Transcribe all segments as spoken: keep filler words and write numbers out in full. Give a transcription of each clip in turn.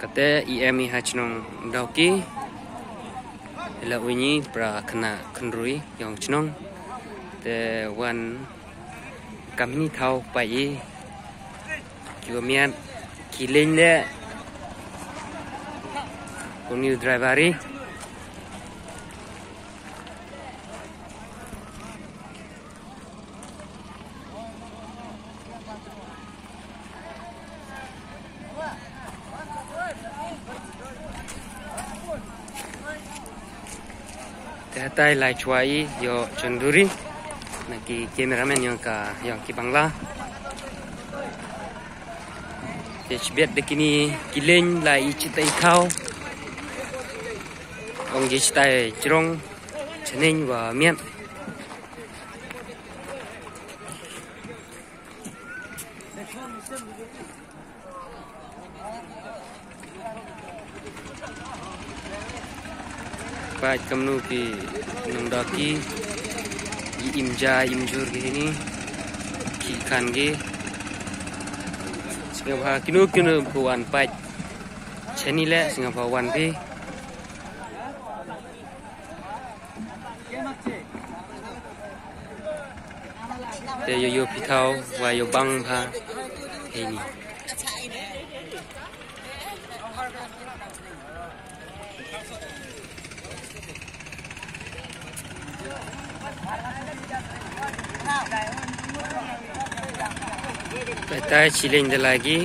Kate i em i ha chnong Dawki. Ila uini pra kena kendrui yong chnong. Te wan kamni thau pa i. Kiwa miat ki leng le. Uni driver i. Te hatai lai chwa i yo chunduri na ki cameraman yong ka yong ki bangla. Te chbiat de kini ki leng lai i chitai thau. Ong ki chitai jrong cheneng wa miat. Pait kamnu ki nongdaki i im ja im jur ki hini ki khan ki. Sngap ha kinu kinu ko wan pait cheni le sngap ha wan pi. Te yo yo pitau wa yo bang ha heni. Petai chiling de lagi.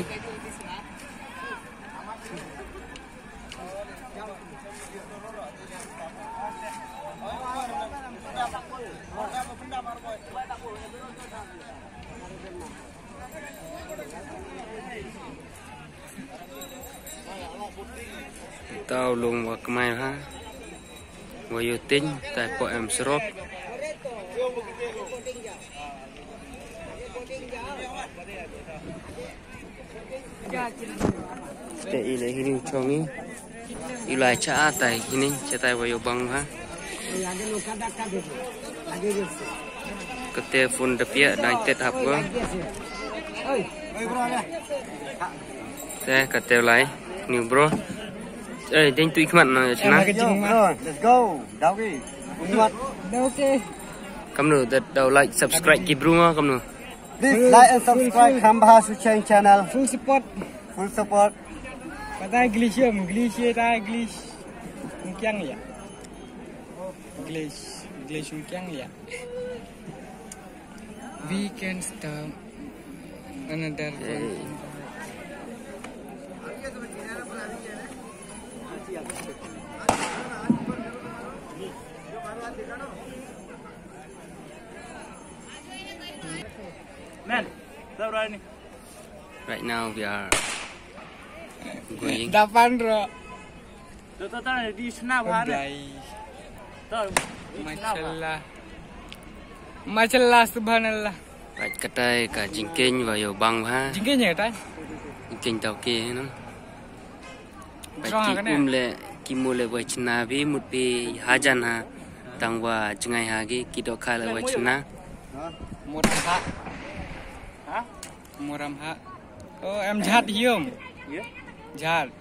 Tau lung wa kmai ha. Wa yo ting tai po em serop. Te i le hini chong i. I lai cha tai hini cha tai wa yo bang ha. Kate phone da pia dang tet hap ko. Te kate lai new bro. Eh, ding tu ikmat na chana. Yo, bro, let's go. Dawki. Umwat. Dawki. Kamnu da dau like subscribe ki bro ma kamnu. Please like and subscribe Khambha Sucheng channel. Full support. Full support. Pata glitch yom, glitch ye ta glitch. Mungkiang ya. Glitch, glitch mungkiang ya. We can stop another one. Man, stop right ni. Right now we are going. Dapan ro. To to to di sana bhane. Mashallah. Mashallah subhanallah. Right katai ka jingkeng wa yo bang ha. Jingkeng ya tai. Jingkeng tau ke no. Ki um le ki mo le wa chna bi mut bi hajan ha. Tang wa jngai ha ki ki do kha le wa chna. Mut ha. Ha? Muram ha. Oh, em jhat hium. Jhat.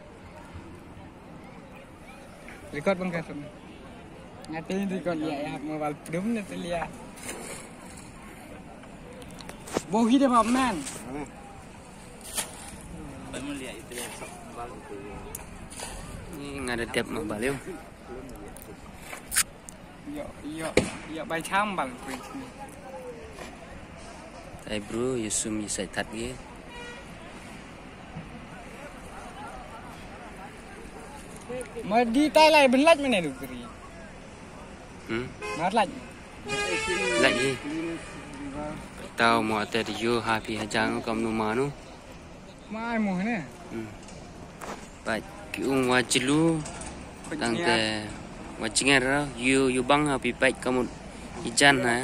Record bang ka. Ngati record ya ya mobile pdum na telia. Bohi de man. Ni ngada dep mobile yo. Yo yo yo bai cham bal. Tai bro yusum yisai tat ge. Ma di tai lai ben laj mane du kri. Hmm? Mar laj. Laj ye. Tau mo ate di yo happy hajang kam nu manu. Mai mo ne. Hmm. Pait ki ung wa chilu tang te wa chinger yu yu bang ha pi pait kamut ijan ha.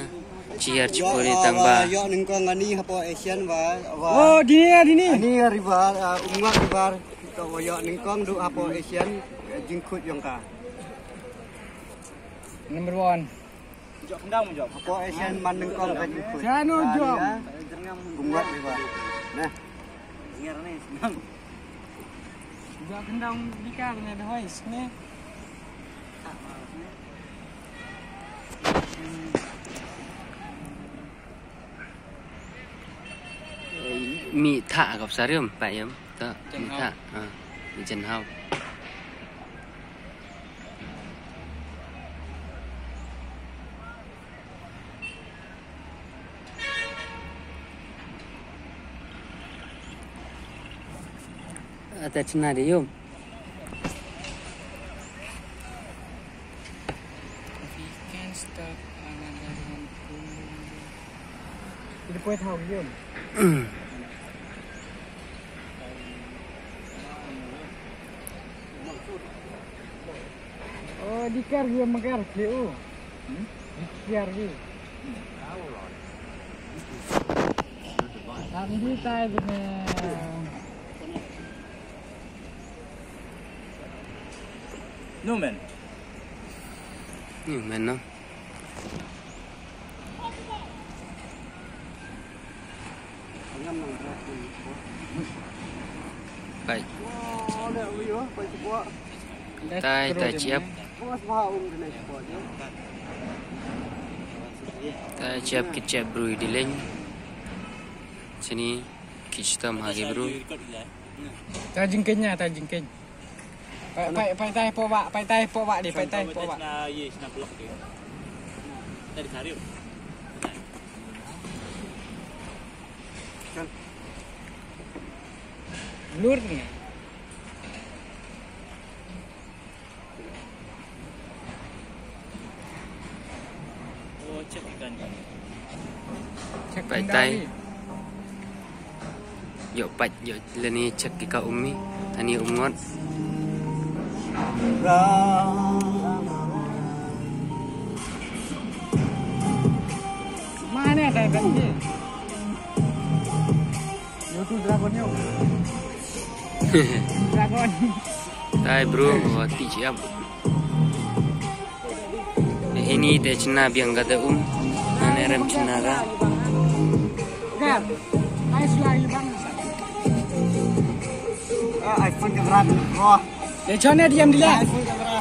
Chiar chipori tang ba. Yo ningkong ani hapo Asian ba. Oh, dini ya dini. Ani river, uh, Umngot river. Ka wa yo ningkong du hapo Asian, eh, jingkut yong ka. Number one. Jok kendang jok. Hapo Asian man nengkong ka jingkut. Sianu jok. Bungat ni ba. Nah. Ngiar ni senang. Ba kyndaw di kar ne da hoi sne. Mi tha kap sarium pa yum ta mi tha. Ah, mi jen hau. Ata chna de yum. We can start another one. Ito po ito yum. Oh, di kar yum magar ke u. Di kar yum. Tam di tai bne. No man. No man, no. Bai. Tai, tai chiap. Tai chiap ki chiap brui di leng. Sini ki chitom ha ki bru. Tai jingkeng nya, tai jingkeng. Pai, pai, pai tai po ba, pai tai po ba di, pai tai po ba. Lur ni. Pai tai. Ïoh pat ïoh lane check ki ka um mi. Ani um ngot. Mane tai kan ki. Yo tu dragon yo. Dragon. Tai bro, wa ti chiap. Hini te chna biang ka te um. Nane rem chna ka. Gar. Ai sula i bang. Ah, iPhone kamera. Wah. Te chone diam dile. iPhone kamera.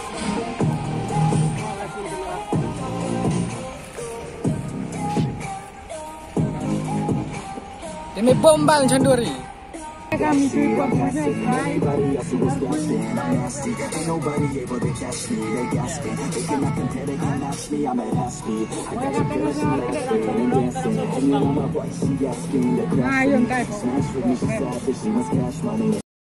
Te me bom bang chandori.